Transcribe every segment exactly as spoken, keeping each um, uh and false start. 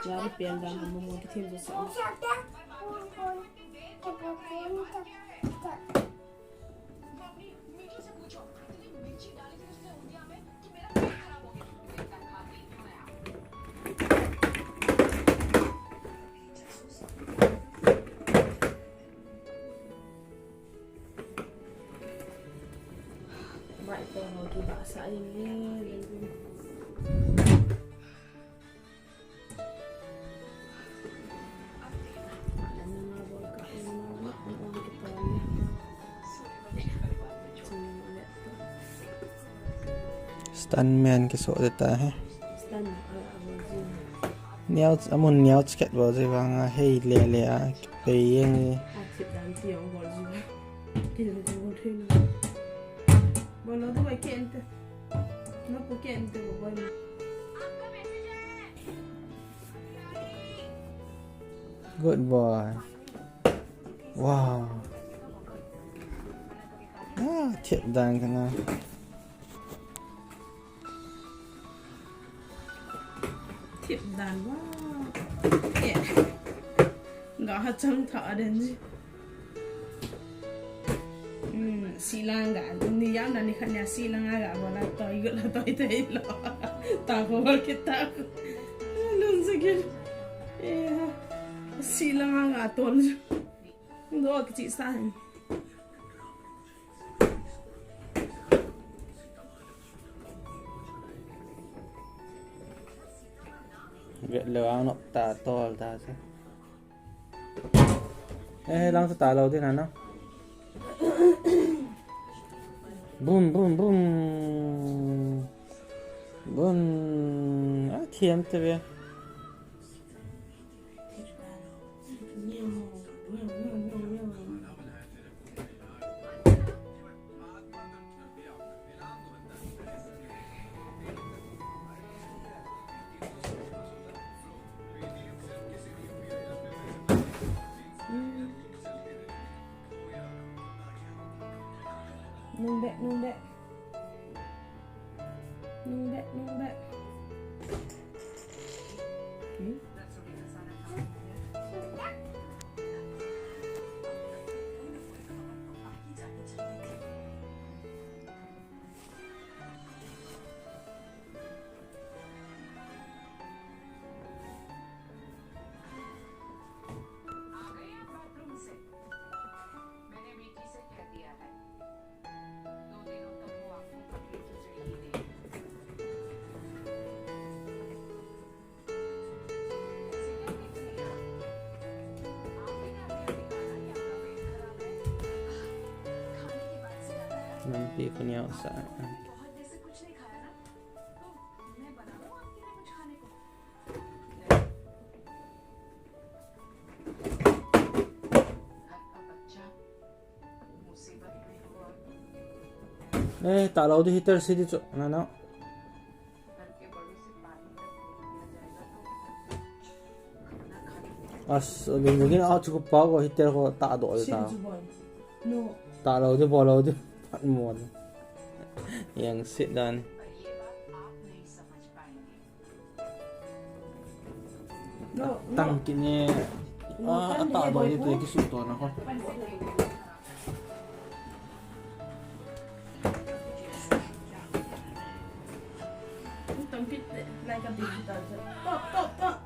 Yang pian dang mo mo ki thim sa. Bai to ho ki ba sa in le. Stuntman kiso deta he. Niau amun niau chiket bo je vanga hei le le a pe yeng. Bolo tu vai kente. No pu kente bo bolo. Good boy. Wow. Ah, thip dan kana. Thip dan wow. Ga ha chang tha den ji. Silang ga ni yam na ni khat nia silang ga bola toi gula toi toi lo. Ta ko kita. Lun sagin. Eh, silang ga tol. Do kichi sa. Get lo ang nok ta tol ta sa. Eh, lang sa talo din, ano? Boom, boom, boom. Boom. Ah, T M T V. Nung bek, nung bek. Nung bek, nung bek. Hmm? Lampi ko niya sa. Eh, talo di heater si di chu. Nana. As, lungin a chu pa ko heater ko ta do ta. Talo di bolo di. Pat mo. Yang sit dan. Tang kini. Ah, ata ba ni tu ki su to na ko. Tang kit lai ka bi ta. Top, top, top.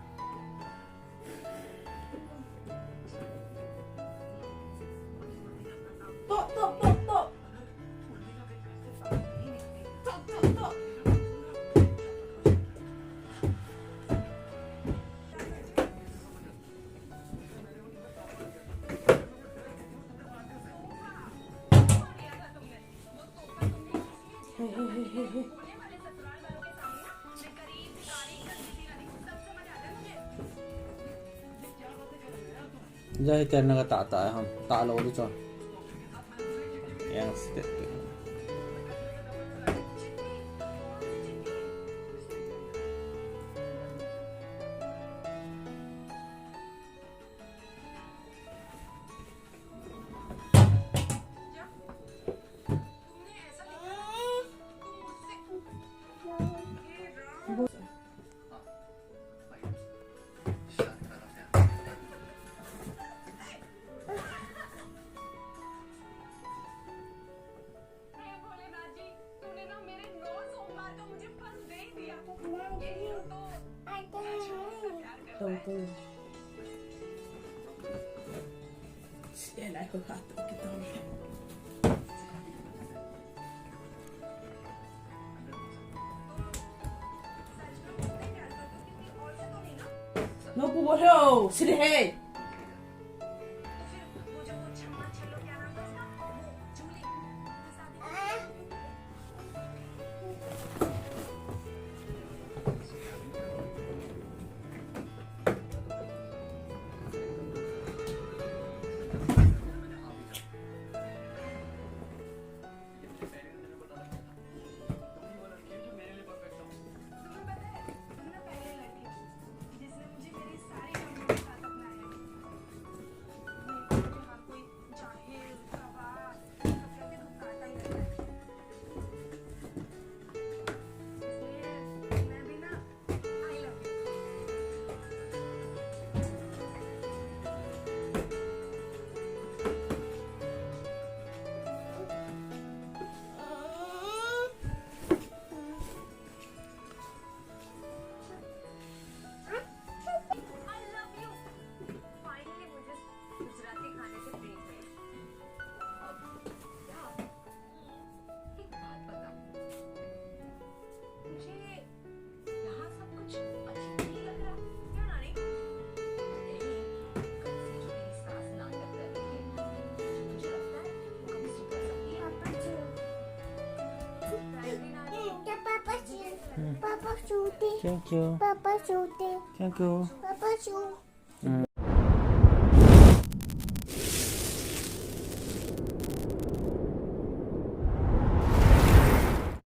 Jai ter na ka ta ta ham, ta lo di cho. Yang step tu. Tou, tou. Sile lai ko kha to ki tou. No pu bo ho, sile he. एक बात बता, मुझे यहाँ सब कुछ अजीब नहीं लग रहा? क्यों नानी? नहीं, कल से जो मेरी सास नाटक कर रही है, मुझे लगता है वो कभी सुधर सकती है। पापा चू। क्या पापा चू? पापा चूते। Thank you. पापा चूते। Thank you. पापा चू।